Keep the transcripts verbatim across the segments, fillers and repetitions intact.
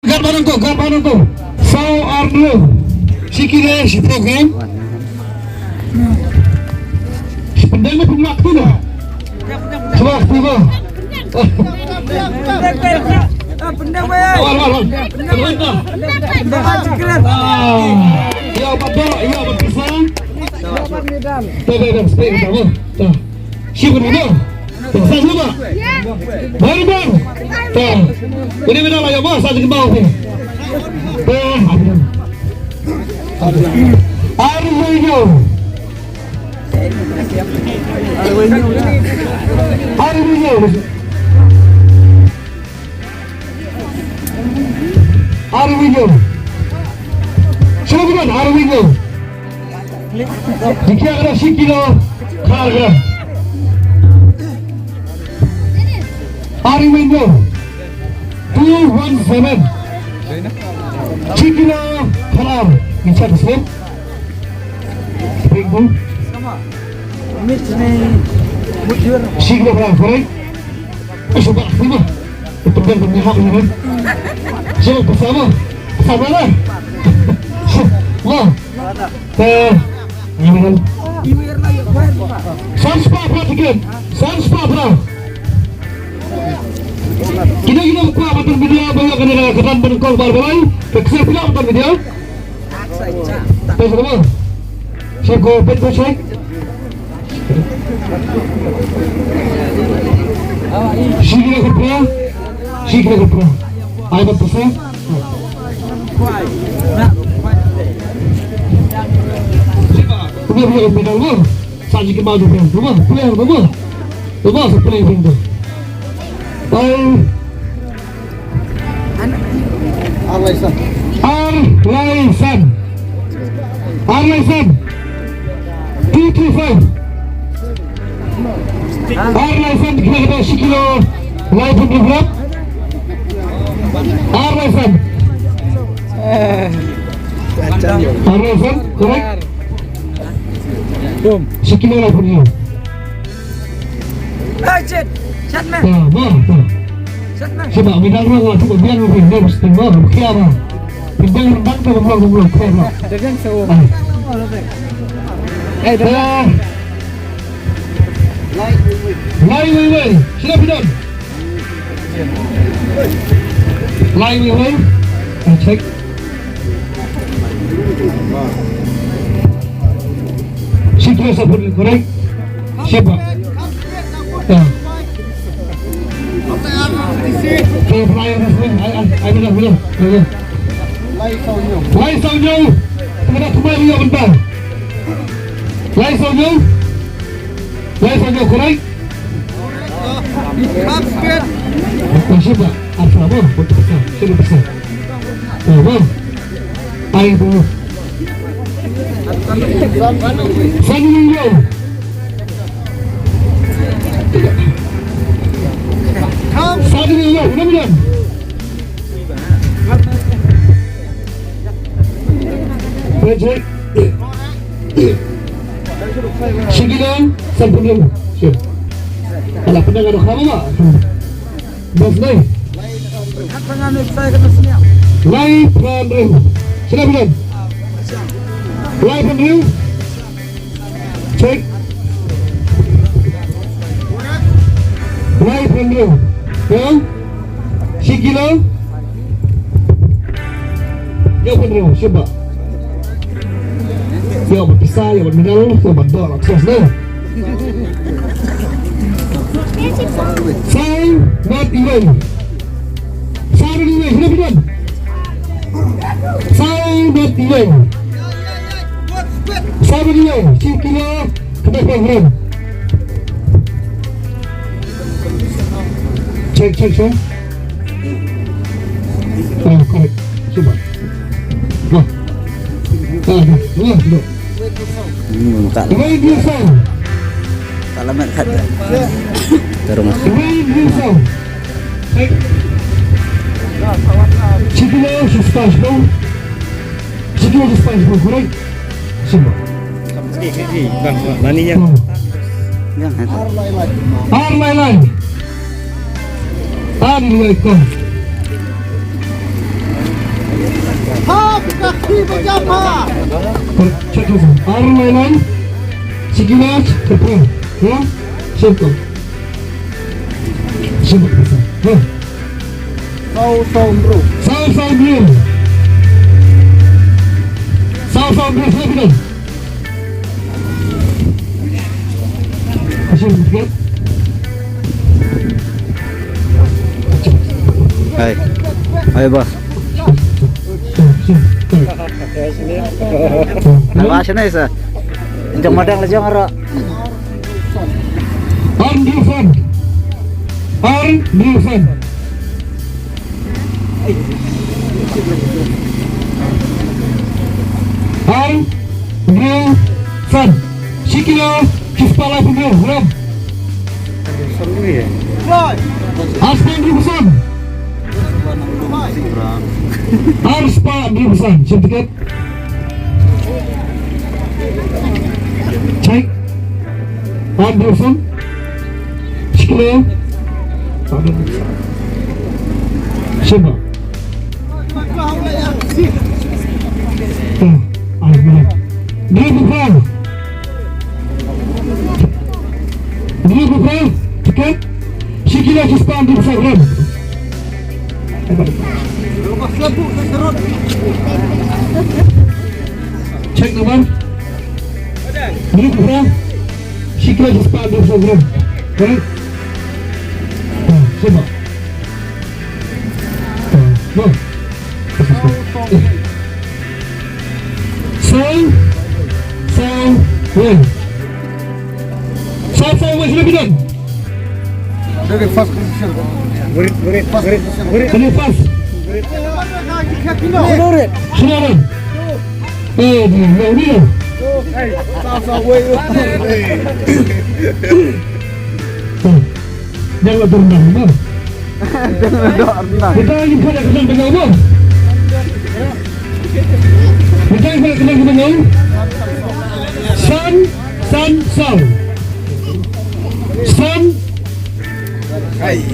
Gat banan ko, gat banan ko. Saw ar hynriew. Shi kilo, shiphew gram. Shi pyndeng na pynlak tu na. Shwa tu ko. Wan, wan, wan. Pyndeng na. Ah. Ïa, bad, ïa, bad pisa. Te, te, te, spek, te, te. Shi pyndeng na. Sa shu ba. Bang bang. Ta. Ini bida la ya ba sa jing ba. Ta. Ar wei hynñiew. Ar wei hynñiew. Ar wei hynñiew. Shu ba ar wei hynñiew. Jingkhiah ka dei shi kilo khatar gram. Ar wei hynñiew. Two one seven. Shi kilo khatar. Ngi check the slip. Spring tu. Shi kilo khatar, correct? Ai, shu ba, shu ba. Pynban pynban hok ni kan. Shu ba, pisa ba. Pisa ba lah. Ba. Eh, ni kan. San spah phra tiket. San spah phra. Kino kino ba kwah ban pynvideo ba ïoh kane ka kyrdan ba nyngkong ba ar balai. Ka kseh phi lah ban pynvideo. Te sa ba. Sa ko pet ko check. Shi kilo khatar phra. Shi kilo khatar phra. Ai ba pisa. Uba uba uba uba. Sa ji kembang tu pun. Uba, play uba. Uba, sa play pun tu. Ai. Ar lai san. Ar lai san. Ar lai san. Two two five. Ar lai san, kena kena shi kilo. Lai pun gram. Ar lai san. Ar lai san, correct? Boom. Shi kilo lai pun gram. Ai, shit. Shit, man. Ah, bah, bah. Shit, man. Shit, bah, midang ruh, ah, tu biang ruh, biang mesti, bah, biang, bah. Midang ruh, bah, bah, bah, bah, bah, bah. Dia biang so. Ah. Eh, dah. Ah. Lai Wei Wei. Sila pidon. Lai Wei Wei. Ah, check. Shi kilo sa pun, correct? Shi ba. Ya. Kilo pun ayo, ayo, ayo, ayo, ayo, ayo. Lai Saw Nyo. Lai Saw Nyo. Kena kembali ya bentar. Lai Saw Nyo. Lai Saw Nyo, correct? Shi ba. Apa, apa? Betul, betul. Sudah besar. Apa? Ai bu. San Nyo. San Nyo, ina bilang. Project. Shi kilo, san pun rim. Sure. Ala pun dah ada khabar. Bas lai. Lai pran reu. Sila bilang. Lai pran reu. Check. Lai pran reu. Ya. Shi kilo. Ya pran reu. Shi ba. Ïa bad pisa, ïa bad medal, ïa bad doh, la ksos ne. Saw nod iwei. Saw nod iwei, hina bidan. Saw nod iwei. Saw nod iwei, shi kilo, khyndai phew gram. Check, check, check. Ah, correct. Cuba. Wah. Ah, dah. Wah, dah. Hmm, tak lama. Wei Biew Saw. Tak lama kat dah. Terus. Wei Biew Saw. Check. Shi kilo, shi spah shiphew. Shi kilo, shi spah shiphew, correct? Cuba. Bang, bang, nani ya? Hmm. Ar lai lai. Ar lai lai ko. Check this out. Ar lai lai. Sikila, check this out. Ya? Check this out. Check this out. Ya. Saw, saw, bro. Saw, saw, bro. Saw, saw, bro. Saw, bro. Hai. Hai, boss. Hai, boss, ni sa. Jong madang la jong ro. Arn Diosan. Arn Diosan. Arn Diosan. Shi kilo, shi spah laiphew hynriew gram. Arspah hynriewphew san. Arspah hynriewphew san. Shim tiket. Check. Arn Diosan. Shi kilo. Shim ba. Hmm. Arn Diosan. Dua puluh gram, tiket. Shi kilo shi spah dua puluh gram. Check number. Dua puluh gram. Shi kilo shi spah dua puluh gram. Okey. Ha, cuba. Saw, saw, wei. Saw, saw, wei, sila bidan. Very fast position. Very, very, fast very, position. Very fast. Very fast. Sila, sila, sila. Eh, dia, dia, dia. Saw, saw, wei, wei. Oh. Jangan berendam. Jangan berendam. Kita lagi pada kena dengar apa? Kita lagi pada kena dengar. San, san, saw. San,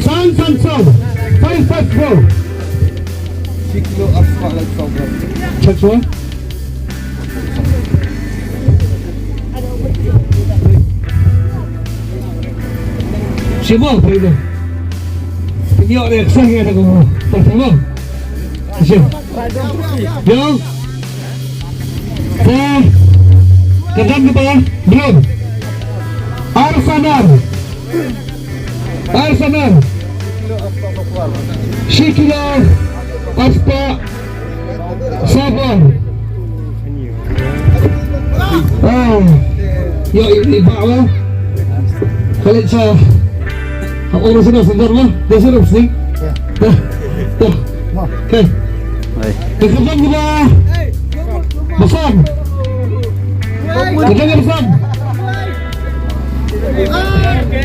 san, san, saw. Five, five, four. Shi kilo arspah laiphew saw gram. Check, sir. Shim mo, phi mo. Phi ïoh re ksang ïa ka mo. Phi mo. Shim. Ïoh. Te. Ka dang ka ba. Blum. Arsanar. Arsanar. Shi kilo arspah saw phra. Ah. Ïoh i, i bah mo. Khalid sa. Hap ong sini sebentar mo. Dia suruh sini. Dah. Dah. Okey. Hai. Kyrdan ki ba san. Kyrdan ki ba san.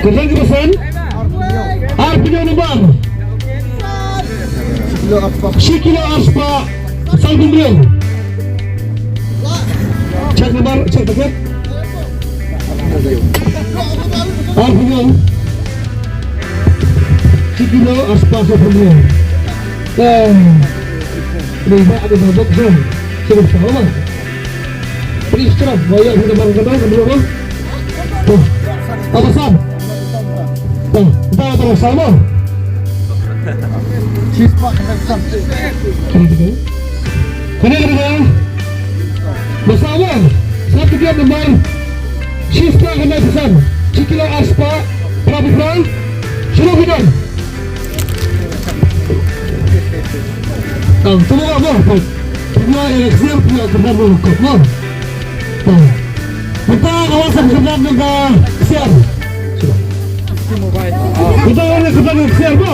Kyrdan ki ba san. Arphew hynñiew number. Shi kilo arspah sawphew hynriew. Check number, check tiket. Arphew hynñiew. Shi kilo arspah sawphew hynriew. Eh. Ni ba, ni ba, bok, bok. Sini, sini, sini. Please, sini. Mo ïa, sini, bang, bang, bang, bang. Tuh. Apa, Sam? Tuh, kita apa, Sam? Cheese pak, kita, Sam. Ini, ini. Kane ka dei ba saw, saw tiket number shispah khyndai phew san, shi kilo arspah phra phew phra, shuwa phi don. Ang tu mo mo, phi ïa ka ksiar, phi ïa ka kyrdan mo ko mo. Mynta ka wan sa ka kyrdan jong ka ksiar. Mynta ka wan ka kyrdan jong ka ksiar mo.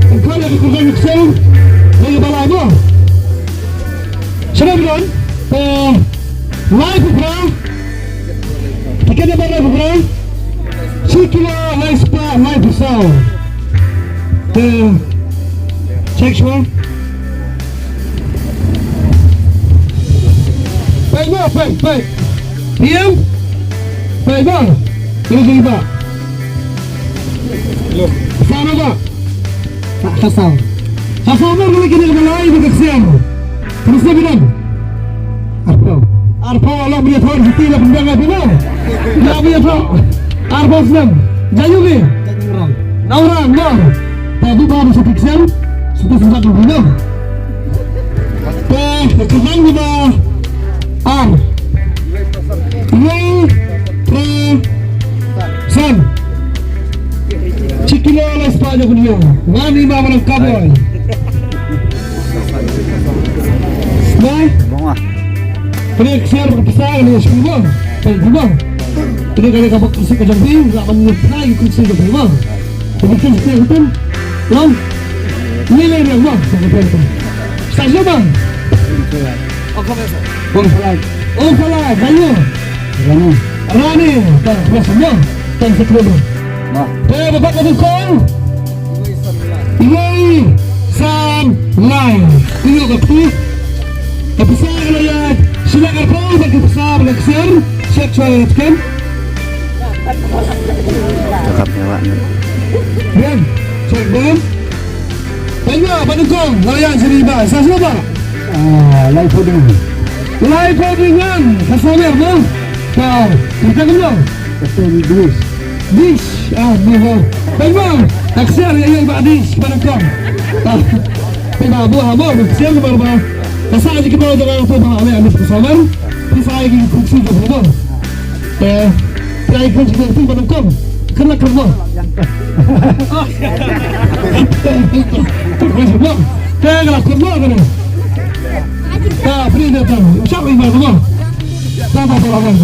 Mynta ka wan ka kyrdan jong ka ksiar. Lei ba lai mo. Shalom don. Te lai phew phra. Tiket number lai phew phra. Shi kilo lai spah lai phew saw. Te check shuwa. Peit mo, peit, peit. Peit. Peit mo. Ini jadi ba. Sa na ba. Sa, sa, sa. Sa, sa mo, kine ki ba lai ba ka ksiar. Terus Ti la pynbiang ai phi mo. La phi ïathoh. Arphew snem. Jaiñu phi? Nongkrong mo. Te buh ba shu phi ksiar. Shu phi sngewbha phi mo. Te kyrdan kiba ar. Wei. Tre. San. Shi kilo lai spah jong kynja. Ngan ïa ma ma nang cowboy. Bye. Pynïaid ksiar bad pisa ngan ïa shu mo. Pynïaid mo. Pynïaid ka ka bok ksiar ka jong phi, la ban ngi pynïaid ksiar jong phi mo. Pynïaid ksiar jong phi. Long. Ngi leh riang mo. Sa jong mo. Ong Khalai. Ong Khalai, kayu. Rani. Rani, ta, biasa mo. Ta, sekolah mo. Te ba pat ka nyngkong. Iwei san lai. Iwei ka phi. Ka pisa ka la ïaid. Shilak arphew bad ka pisa bad ka ksiar. Check, check, check. Cakap ya, Pak. Bien. Check, bien. Pynïaid ba nyngkong. La ïaid sha ri ba. Sa sha ba. Ah, lai phew ding. Lai phew ding ngan. Ka sawer mo. Ka. Kita kumno. Kata ni duis. Dish, ah, ni ho. Bang bang. Aksiar ya ya ba dish, ba kong. Ah, phi ba bu ha mo, aksiar ba ba. Ka sa ji kito jong ka ba me amit ka saman. Phi sa ki kunci jong mo. Eh, phi ai kunci jong phi ba kong. Kena kena. Kunci mo. Kena kena kena. Ka free da tang. Siapa yang mau? Tang tang tang.